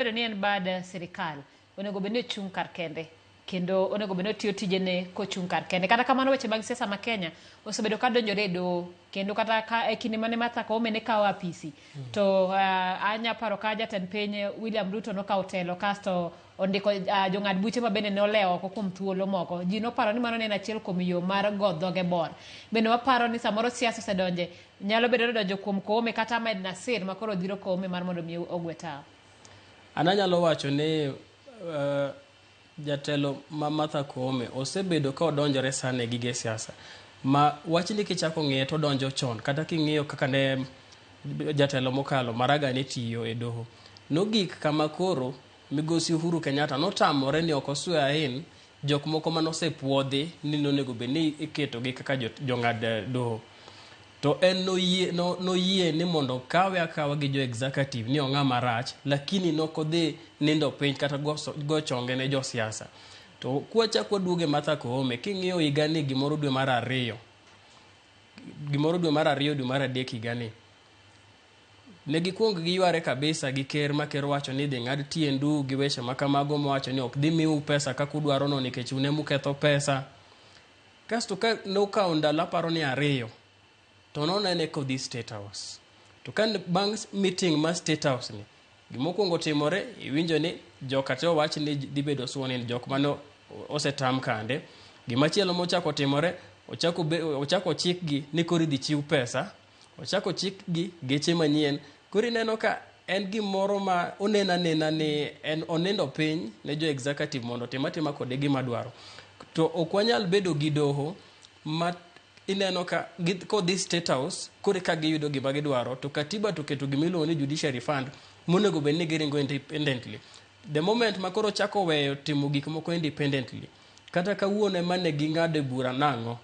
Bedo ni en bad sirikal, onego bed ni ochung' kar kende kendo onego bed ni otiyo tijene kochung' kar kende. Kata kamano weche mag siasa ma Kenya osebedo ka donjore e doho kendo kata ka e kinde mane Martha Koome ne kawo apisi to anya paro ka jatend piny William Ruto nokawo telo kasto ondiko jong'ad buche ma bende ne olewo oko kuom thuolo moko. Ji noparo ni mano ne en achiel kuom yo mar go dhoge bor. Bende waparo ni samoro siasa osedonje, nyalo bedo ni odonjo kuom Koome kata Ahmed Nasir ma koro dhiro Koome mar mondo mi ogwe tawo. An anyalo wacho ni jatelo ma Martha Koome osebedo ka odonjore sana e gige siasa. Ma wachni kichako ng'iye to odonjo chon kata king'iyo kaka ne jatelo mokalo Maraga ne tiyo e doho. Nogik kama koro migosi Uhuru Kenyatta notamore ni ok o swear in jok moko mane osepuodhi ni nonego bed ni iketogi kaka jong'ad doho. To en noyie, no, noyie ni mondo okawe akawa gi jo executive ni ong'ama rach, lakini nokodhi nindo piny kata go, go chonge ne josiasa. To kwachak waduoge Martha Koome, king'iyo higani gimoro dwe mar ariyo, gimoro dwe mar ariyo dwe mar adek higani, ne gikuong giyware kabisa gi ker ma ker wacho ni idhi ng'ad tiendu gi weche ma kamago mowacho ni ok dhi miu pesa kaka udwaro no nikech un emuketho pesa. Kasto ka nokawo ndalo aparo ni ariyo to nonene kodhi State House. To ka bang' meeting mar State House ni, gimokwongo timore iwinjo ni joka te owach ni dhi bedo sworn in jok mane osetam kande. Gimachielo mochako timore, ochako ochako chikgi ni koro idhi chiw pesa, ochako chikgi geche manyien. Koro ineno ka en gimoro ma oneno anena ni en onindo piny ne jo executive mondo otim atima kode gima dwaro. To ok wanyal bedo gi doho ma ineno ka kodhi State House koro ka giyudo gima gidwaro to katiba to keto gima iluongo ni judiciary fund monego bed ni giringo independently. The moment ma koro chako weyo timo gik moko independently, kata kawuono ema ne ging'ado bura nang'o,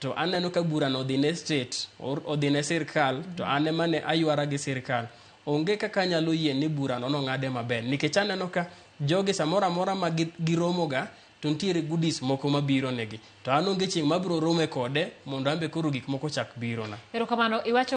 to aneno ka burano odhi ne state, odhi ne sirkal, to an ema ne aywara gi sirkal. Onge kaka anyalo yie ni burano nong'ade maber nikech aneno ka jogi samoro amora ma giromoga to nitiere goodies moko mabiro negi. To an onge chieng' mabiro rome kode mondo an be koro gik moko chak birona. Erokamano iwacho.